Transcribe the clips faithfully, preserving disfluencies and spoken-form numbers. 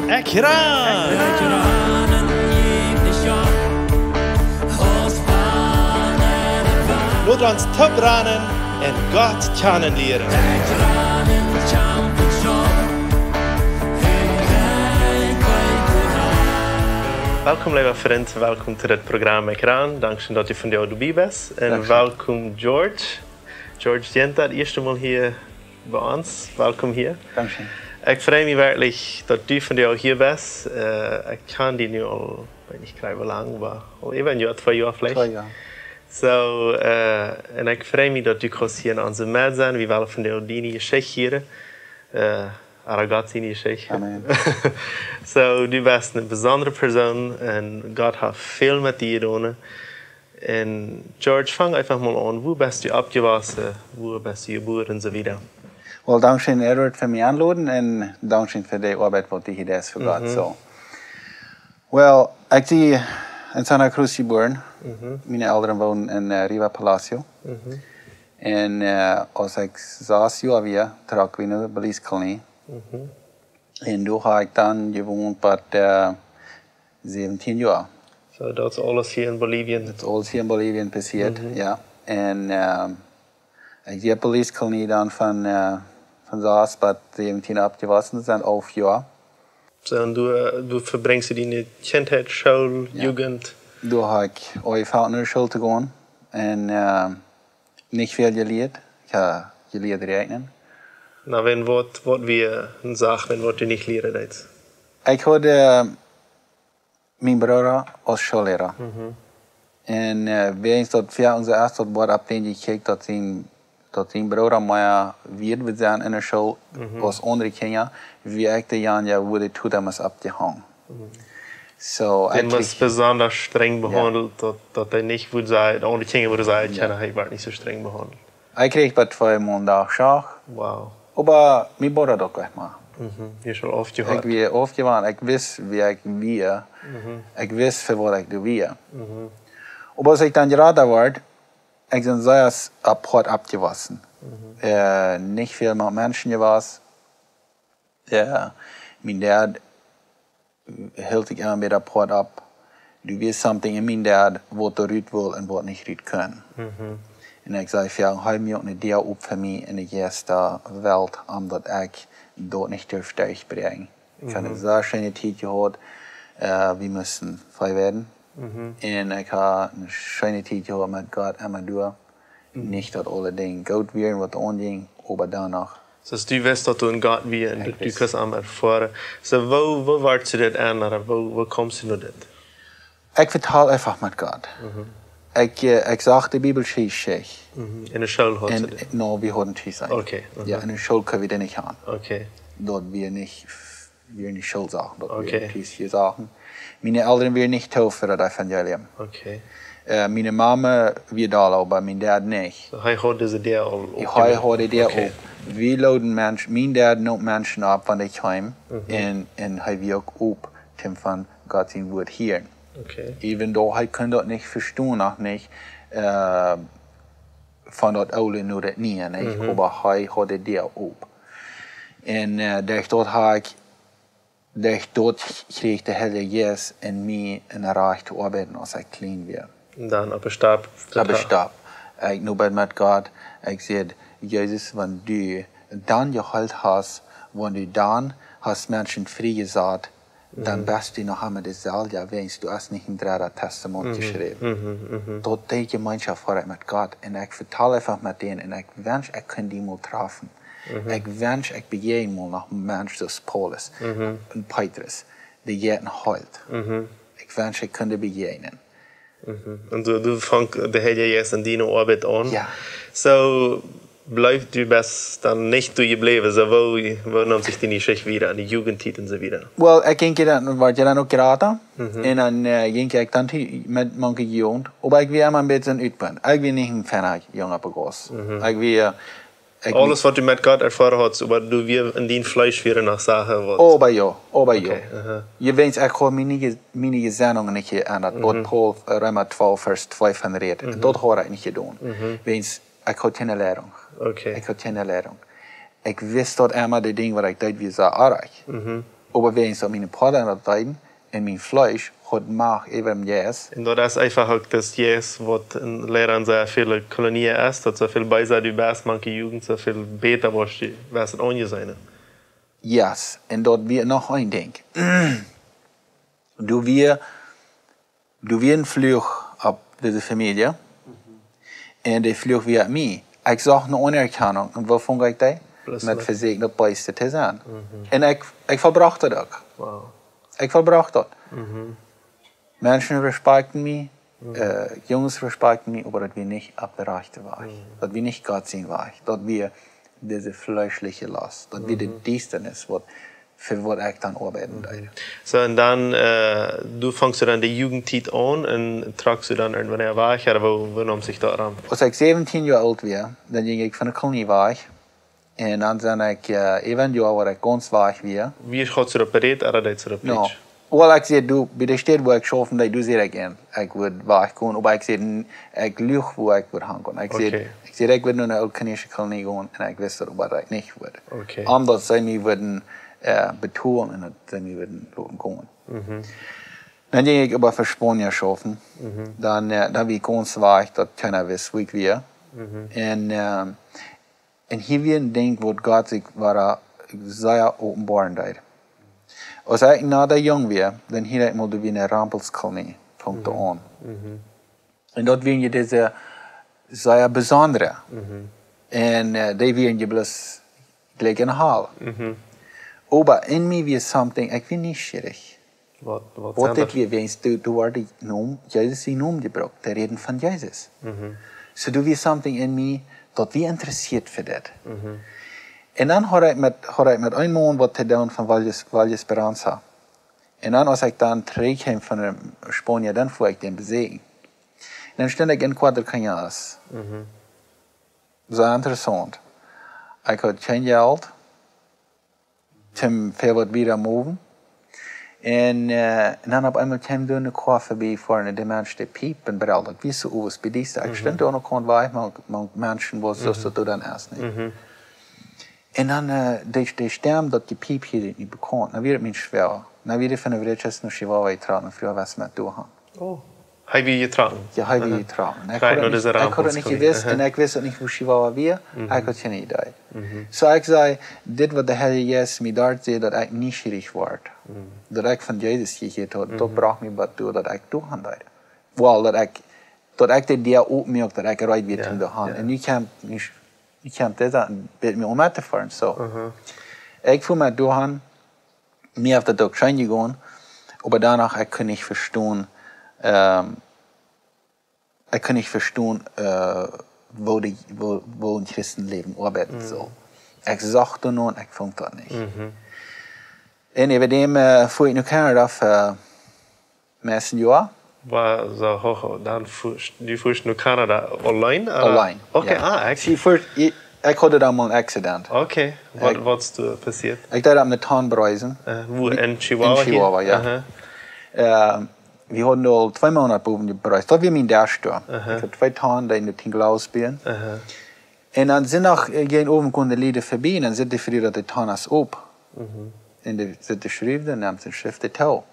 Ekj ran! Lot ons toop ranen un Gott kjanen lieren. Welkom, leewa Frint, welkom to dit Program Ekj ran. Dankscheen, daut du vondoag doabie best. Un Dankscheen. Welkom, George. George Jenta, daut ieeschte Mol hia bie ons. Welkom hia. Dankscheen. Ekj frei mie werkjlich, daut du vondoag hia best. Äh, ekj kjan die nu aul, weet nich krakjt woo lang, oba aul äwa een Joa, twee Joa veleicht. Twee Joa. Soo, äh, un ekj frei mie, daut du kaust hia en onse Med sennen. Wie wellen vondoag diene Jeschicht hieren. Äh, ooda Gott siene Jeschicht. Amen. Soo, du best eene besondre Persoon un Gott haft väl met die jedonen. Un George, fang eefach mol aun. Wua best du oppjewossen? Wua best du jebuaren? Un soo wieda. Well, dankscheen, Edward, fa mie aunloden un dankscheen fa de Oabeit, waut du hia deist fa Gott. Mhm. Soo. Well, ekj sie en Santa Cruz jebuaren. Mhm. Miene Elren wonen en, äh, Arriba Palacio. Mhm. Un, äh, aus ekj sas Joa wia, trock wie no de Belize Kolonie. Mhm. Un doa hab ekj dan jewont bat, äh, säwentieen Joa. Soo, daut es aules hia en Bolivien? Daut es aules hia en Bolivien passieet, mhm, jo. Un, ähm, ekj sie opp Belize Kolonie dan von, äh, von sas bat säwentieen oppjewossen, daut sent alf Joa. Soo, un du, äh, du vebrinjst diene Kjintheit, School, jo, Jugent? Doa hab ekj aunjefongen no de School to gonen. Un, ähm, nich väl jelieet. Ekj hab jelieet räakjnen. Na, wan waut, waut wia eene Sach, wan waut du nich lieren deedst? Ekj haud, äh, mienen Brooda aus Schoollehrer. Mhm. Un, äh, wäajens daut fa ons ieescht daut wort opp dän jekjikjt, daut sien, daut sien Brooda mea wieet wudd sennen en de School, mhm, aus aundre Kjinja, wia ekj deejanja, wua de Toedeems oppjehongen. Mhm. Soo, dee wia besonda strenj, jo, behaundelt, daut, daut hee nich wudd sennen, de aundre Kjinja wudden sajen, jo, kjeen, hee wort nich soo strenj behaundelt. Hee kjrieech bat twee Mol Dach Schach. Wow. Oba mie botherd daut nich mea. Mhm. Ekj wia aufjewonnen. Ekj wist, wua ekj wia. Mhm. Ekj wist, fa waut ekj doa wia. Mhm. Oba aus ekj dan jrata wort, ekj sie sea s-, apoat oppjewossen. Mhm. Äh, nich väl met Menschen jewast. Jo, mien Dad hilt sikj emma bie daut Poat opp. Doa wia something en mien Dad, waut doa rut wull un waut nich rut kunn. Mhm. Un ekj säd: "Fa, hee muak ne Däa op fa mie en de Jeistwelt, om daut ekj daut nich durf derchbräakjen." Ekj haud ne, mhm, sea scheene Tiet jehaut, äh, wie musten frei woaren. Mhm. Un ekj haud ne scheene Tiet jehaut met Gott emma doa. Mhm. Nich daut aule Dinja goot wieren, waut aunjinkj, oba dan noch. Soo, du wist, daut doa een Gott wia un ekj wist, du kunst am erfoaren. Soo, woo, woo wort dit aun, ooda woo, woo kjemst du no dit? Ekj vetald eefach met Gott. Mhm. Ekj, äh, ekj sach de Bibel Jeschicht. Mhm. En de School haud jie dit? No, wie hauden Jeschicht. Okay, mhm. Jo, en de School kunn wie dit nich gonen. Okay. Daut wia nich, wia nich Schoolsachen, daut, okay, wia Jeschicht Sachen. Miene Elren wieren nich too fa daut Evangelium. Okay. Äh, miene Mame wia doll, oba mien Dad nich. Soo, hee haud dise Däa aul, jo, hee haud de Däa, okay, op. Wie loden Mensch-, mien Dad noom Menschen opp, wan dee kjeemen. Mhm. Un, un hee wia uk op, toom von Gott sien Wuat hieren. Okay. Even though hee kunn daut nich vestonen, noch nich, äh, von daut Oole no daut Niee, nich? Mhm. Oba hee haud de Däa op. Un, äh, derch daut haud ekj, derch daut kjrieech de Heilje Jeist en mie een Rajcht to oabeiden, aus ekj kjlien wia. Un dan opp een Stap. Opp een Stap. Ekj nu bie met Gott, ekj säd: "Jesus, wan du dan jeheelt hast, wan du dan hast Menschen frie jesat, dan, mhm, best du noch emma deselwja, wiels du hast nich een dreddet Testament, mhm, jeschräwen." Mhm, mhm. Daut deed Jemeenschoft fa ekj met Gott. Un ekj vetald eefach met dän. Un ekj wensch, ekj kunn die mol trafen. Mhm. Ekj wensch, ekj bejäajen mol noch een Mensch soo aus Paulus, mhm, un Petrus, dee jeit un heelt. Mhm. Ekj wensch, ekj kunn dee bejäajnen. Mhm. Un soo, du funk de Heilje Jeist en diene Oabeit aun. Jo. Soo, blief, du best dan nich doa jebläwen, soo, woo, woo neem sikj diene Jeschicht wieda, en de Jugendtiet un soo wieda? Well, ekj jinkj dan, wort jo dan uk jrata. Mhm. Un dan, äh, jinkj ekj dan to, met, mank de Jugend. Oba ekj wia emma een bät een Utbunt. Ekj wia nich een fiena Jung opp de Gauss. Mhm. Ekj wia, ekj aules, waut du met Gott erfoaren hast, oba du wia en dien Fleesch wieren noch Sachen, waut. Oba jo, oba jo. Okay, aha. Jie weeten, ekj haud miene Je-, miene Jesennunk nich jeendat, waut, mhm, Paulus, äh, Reema twalf, Varsch twee von rät. Mhm. Daut haud ekj nich jedonen. Mhm. Wiels ekj haud kjeene Leirunk. Okay. Ekj haud kjeene Leirunk. Ekj wist daut emma, de Dinja, waut ekj deed, wia sea oaj. Mhm. Oba wäajens daut mien Poda daut deed, un mien Fleesch haud Macht äwa dän Jeist. Un daut es eefach uk daut Jeist, waut een Liera en sea väle Kolonien es, daut soo väl beesa du best, mank de Jugend, soo väl bäta woascht du, woascht du aunjeseenen. Yes, un daut wia noch een Dinkj. Du wia, du wia een Fluch opp dise Famielje. Un de Fluch wia opp mie. Ekj socht ne Aunerkjanunk. Un woo funk ekj dee? Bloos met met vesäakjen daut Beeste to sennen. Un ekj, ekj vollbrocht daut uk. Wow. Ekj vollbrocht daut. Menschen respekten mie, äh, Junges respekten mie, oba daut wia nich opp de rajchte Wajch. Daut wia nich Gott sien Wajch. Daut wia dise fleeschliche Lost. Daut wia de Diestanis, waut, fa waut ekj dan oabeiden deed. Soo, un dan, äh, du fangst du dan de Jugendtiet aun un trockst du dan irjentwanea wajch, ooda woo, woo neem sikj daut aun? Aus ekj säwentieen Joa oolt wia, dan jinkj ekj von de Kolonie wajch. Un dan sie ekj, äh, äwa een Joa, wua ekj gaunz wajch wia. Woo hast du daut berät, ooda deedst du daut nich? Well, ekj säd, du, bie de Städ, wua ekj schaufen deed, doa säd ekj en, ekj wudd wajchgonen, oba ekj säd, n-, ekj luach, wua ekj wudd hangonen. Ekj säd, okay, ekj säd, ekj wudd no eene ooltkolonische Kolonie gonen, un ekj wist daut, oba daut ekj nich wudd. Okay. Omdaut see mie wudden, äh, betolen un daut see mie wudden loten gonen. Dan jinkj ekj oba fa Spaunia schaufen. Dan, äh, dan wia ekj gaunz wajch, daut kjeena wist, wua ekj wia. Un, äh, un hia wia een Dinkj, waut Gott sikj wada sea openboaren deed. Aus ekj noch een Jung wia, dan hieed ekj mol, doa wia eene Rampenskolonie, funk doa aun. Un daut wieren je dise sea besondre. Un, äh, dee wieren je bloos jlikj en Hal. Oba en mie wia something, ekj wia nieschierich. Waut, waut sent daut? Waut dit wia, wäajens doa, doa wort de Nomen, Jesus sien Nomen jebrukt. Dee räden von Jesus. Soo, doa wia something en mie, daut wia interessieet fa dit. Un dan haud ekj met, haud ekj met een Maun waut to doonen von Valles, Valles Esperanza. Un dan, aus ekj dan trigjkjeem von de Spaunia, dan fua ekj dän beseakjen. Un dan stunt ekj en Cuatro Cañadas. Sea interessaunt. Ekj haud kjeen Jelt, toom fa waut wieda moven. Un, äh, un dan opp eemol kjeem doa eene Koa verbie, fa eene Demenz, dee piept un brelt. Daut wia soo aus bie dise. Ekj stunt doa noch kaun wajch, mau, mau Menschen, waut soo daut dan es, nä? Un dan, äh, dee, dee Stemm, daut Jepiep hia nich bekannt. Dan wia et mien Schwoa. Dan wia dee von de Writjes no Chihuahua jetrocken, un froag, waut met doa han. Oh. Hee wia jetrocken? Jo, hee wia jetrocken. Ekj haud daut nich jewist un ekj wist uk nich, wua Chihuahua wia. Ekj haud kjeene Iedee. Soo ekj säd, dit waut de Herr Jesus mie doa säd, daut ekj nieschierich wort. Daut ekj von Jesus jehieet haud, daut brocht mie waut doa, daut ekj doa han deed. Well, daut ekj, daut ekj de Däa opmuak, daut ekj reed wia toom doa han. Un nu kjemt, nu, nu kjemt dit aun, bät mie om met to foaren, soo. Ekj fua met doa han, mie haft daut uk scheen jegonen, oba doano, ekj kunn nich vestonen, ähm, ekj kunn nich vestonen, äh, woo de, woo, woo een Christenläwen oabeiden saul. Ekj socht doano un ekj funk daut nich. Un äwa däm, äh, fua ekj no Kanada fa, äh, meist een Joa. Wua, soo, ho, ho, dan fuascht, du fuascht no Kanada auleen, ooda? Auleen, jo. Okay, ah, ekj, see, fuascht, ekj, ekj haud doa mol een Accident. Okay, waut, ekj, waut es doa passieet? Ekj deed opp eene Tonn bruisen. Äh, wua, en Chihuahua hia? En Chihuahua, jo. Aha. Ähm, wie hauden aul twee Moonat bowen jebruist. Daut wia mien Dashboard. Aha. Ekj haud twee Tonn, dee en de Tinglaus spielen. Aha. Un dan sent noch, äh, jäajen Owent kjeemen de Lied verbie, un dan sitt de Fru daut de Tonn es op. Un dee sitt de Schruw, dan nemt see de Schruw too.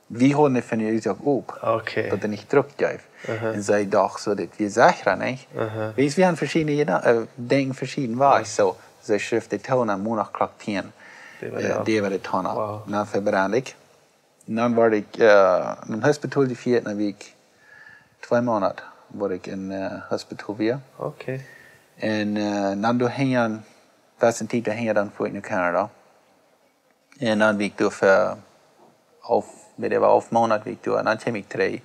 Wie hauden de Fenster uk op, okay, daut et nich Druck jeef. Aha. Un see docht soo, daut wia secha, nich? Aha. Wiels wie haben veschiedne Jeda-, äh, denkjen veschieden wajch. Jo. Soo, see schrift de Tonn aun Moonach Klock tieen. Dee wia, äh, jo, dee wia de Tonn. Wow. Dan vebrand ekj. Un dan wort ekj, äh, no een Hospital jefieet, dan wia ekj twee Moonat, wort ekj en, äh, Hospital wia. Okay. Un, äh, dan doa hinja, daut es een Tiet doa hinja, dan fua ekj no Kanada. Un dan wia ekj doa fa alf, bie de alf Moonat wia ekj doa. Un dan kjeem ekj trigj.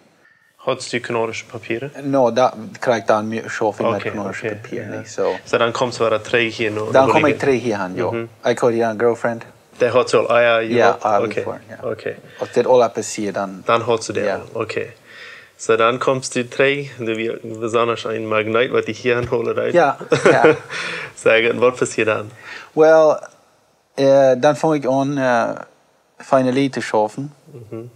Haudst du kanadische Papieren? No, daut kjrieech ekj dan mea, schauf ekj met, okay, kanadische, okay, Papieren, jo, nich? Soo. Soo, dan kjeemst du wada trigj hia no, dan kjeem ekj trigj hia aun, jo. Mhm. Ekj haud hia eene Girlfriend. Dee haud aul, ah, jo, jo, ah, okay, before, jo. Okay. Aus dit aul passieet, dan. Dan haudst du dee, jo, aul, okay. Soo, dan kjeemst du trigj, du wia besonda een Magnet, waut die hia aunhoolen deed. Jo, jo. Saj, un waut passieed dan? Well, Äh, dan funk ekj aun, äh, finally to schaufen. Mhm.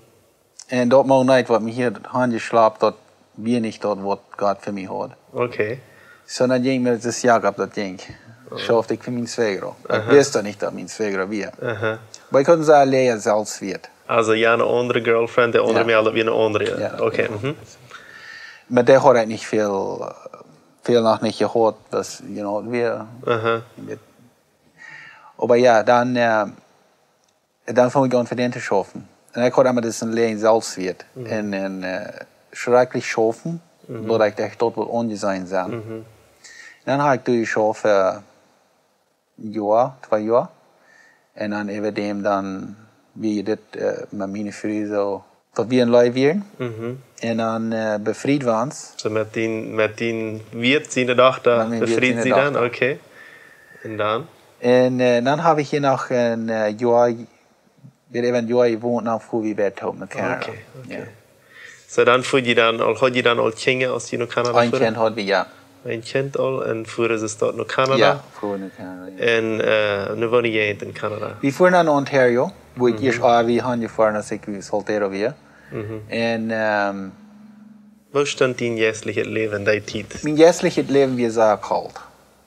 Un daut Magnet, waut mie hia aunjeschloten, daut wia nich daut, waut Gott fa mie haud. Okay. Soo, dan jinkj mie daut Jakob, daut jinkj. Schaufte ekj fa mienen Schwäajer. Ekj wist daut nich, daut mien Schwäajer wia. Aha. Oba ekj kunn sajen, Lea selfst wia. Also, jo, eene aundre Girlfriend, de aundre Jo. Mejal, daut wia eene aundre. Jo, Okay. genau. Mhm. Met dee haud ekj nich väl, väl noch nich jehaut, daut, you know, wia. Aha. Oba jo, dan, äh, dan funk ekj aun fa dän to schaufen. Un ekj haud emma disen Lea selfst wia. Mhm. Un, un, äh, schrakjlich schaufen, Mhm. daut ekj docht, daut wudd aunjeseenen sennen. Mhm. Dan haud ekj doa jeschauft, äh, Joa, twee Joa. Un dan äwa däm dan, wia dit, äh, met miene Fru soo, daut wie en Lea wieren. Mhm. Un dan, äh, befried wie ons. Soo met dien, met dien Wieet siene Dochta Met mien Wieet befried siene sie dan? Dochta. Okay. Un dan? Un, äh, dan hab ekj hia noch een, äh, Joa, wia äwa een Joa jewont, dan fua wie wada no Kanada. Okay, okay. Jo. Soo dan fua jie dan aul, haud jie dan aul Kjinja, aus jie no Kanada Een fuaren? Kjint haud wie, jo. Een Kjint aul, un fua es daut no Kanada? Jo, fua no Kanada, jo. Un, äh, nu won jie en Kanada? Wie fuaren no Ontario, wua ekj Mhm. ieescht aul wia hanjefoaren, aus ekj wia Soltero wia. Mhm. Un, ähm, Woo stunt dien jeistlichet Läwen en dee Tiet? Mien jeistlichet Läwen wia sea kolt.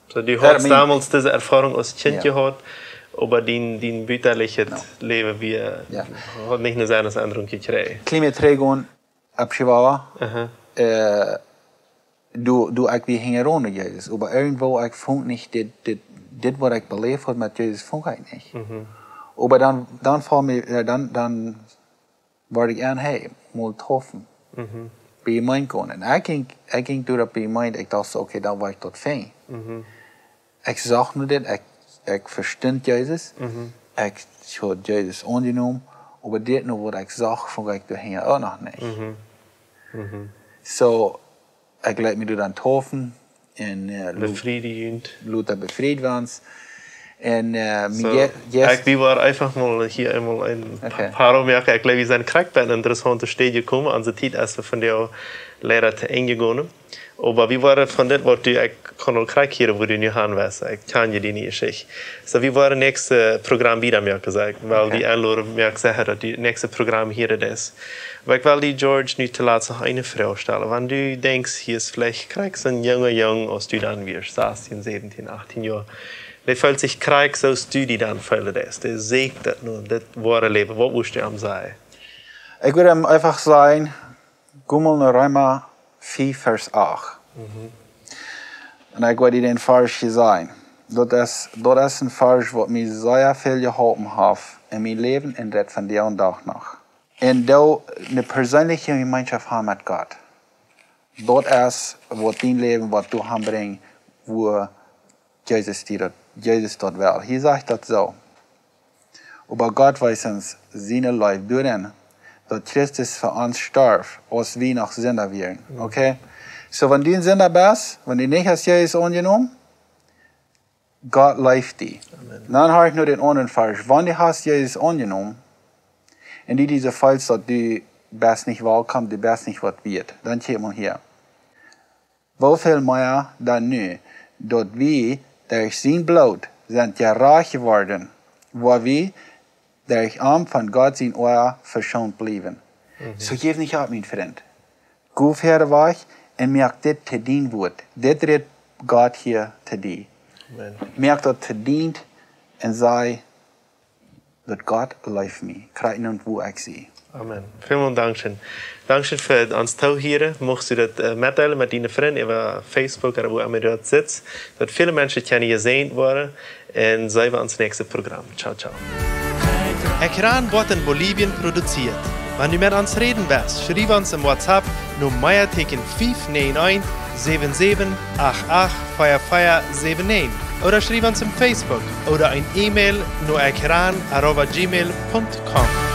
Soo, du Äh, haudst mien domols dise Erfoarunk aus Kjint Jo. jehaut, oba dien, dien butalichtet No. Läwen wia, Jo. haud nich eene Sinnesendrunk jekjräajen. Kjlien bät trigj gonen, opp Chihuahua, Aha. äh, du, du, ekj wia hinjaraun no Jesus. Oba irjentwoo, ekj funk nich dit, dit, dit, waut ekj beläft haud met Jesus, funk ekj nich. Mhm. Oba dan, dan foll mie, äh, dan, dan wort ekj aun, hey, mol taufen. Mhm. Bie Jemeent gonen. Un ekj jinkj, ekj jinkj doa opp bie Jemeent, ekj docht, okay, dan woa ekj daut finjen. Mhm. Ekj sach nu dit, ekj, ekj vestunt Jesus. Mhm. Ekj haud Jesus aunjenomen. Oba dit nu, waut ekj sach, funk ekj doa hinja uk noch nich. Mhm. Mhm. Soo, ekj leet mie doa dan taufen. Un, äh, lo-, Befried jie junt. lota befried wie ons. Un, äh, mien Soo, Je-, Jeist ekj, wie woaren eefach mol hia eemol een Okay. paar Omjaken. Ekj jleew, wie sent krakjt bie eene interessaunte Städ jekomen. Onse Tiet es fa vondoag leida to Enj jegonen. Oba wie woaren von dit, waut du, ekj kaun aul krakjt hieren, wua du nu han west. Ekj kjan je diene Jeschicht. Soo, wie woaren näakjstet Program wieda moaken, saj ekj. Well, Okay. dee Enlodunk moakt secha, daut du daut näakjste Program hieren deist. Oba ekj well die, George, nu toolatst noch eene Froag stalen. Wan du denkjst, hia es veleicht krakjt soon junga Jung, aus du dan wieescht, sastieen, säwentieen, achtieen Joa, dee feelt sikj krakjt soo aus du die dan feelen deist. Dee sieekjt daut nu, daut woare Läwen. Waut wurscht du am sajen? Ekj wudd am eefach sajen, go mol no Reema fief, Varsch acht. Mhm. Un ekj wudd die dän Varsch hia sajen. Daut es, daut es een Varsch, waut mie sea väl jeholpen haft en mien Läwen un daut vondoag dän Dach noch. Un daut eene perseenelje Jemeenschoft haben met Gott. Daut es, waut dien Läwen, waut du han brinjt, wua Jesus die daut, Jesus daut well. Hia sajcht daut soo. Oba Gott wiest ons siene Leew doaren, daut Christus fa ons storf, aus wie noch Sinda wieren. Mhm. Okay? Soo, wan du een Sinda best, wan du nich hast Jesus aunjenomen, Gott leeft die. Amen. Dan ha ekj nu dän aundren Varsch. Wan du hast Jesus aunjenomen, un du die soo feelst, daut du best nich welkom, du best nich waut wieet, dan kjikj mol hia. Woo väl mea dan nu, daut wie derch sien Bloot sent jerajcht jeworden, woa wie derch am von Gott sien Oaja veschoont bliewen. Mhm. Soo jeff nich opp, mien Frint. Go wieda wajch un moak dit to dien Wort. Dit rät Gott hia to die. Amen. Moak daut to dien un saj, daut Gott leeft mie, krakjt nu, wua ekj sie. Amen. Välmol dankscheen. Dankscheen fa ons Toohieren. Muchst du daut, äh, metdeelen met diene Frind äwa Facebook ooda wua emma du daut sitst, daut väle Menschen kjennen jesäajent woaren. Un seenen wie ons näakjstet Program. Ciao, ciao. Ekjran woat en Bolivien produzieet. Wan du met ons räden west, schriew ons em WhatsApp no Mea Tieekjen fief näajen eent, säwen säwen acht acht, vea vea säwen näajen. Ooda schriew ons em Facebook ooda een E-Mail no ekjran arroba gmail punkt com.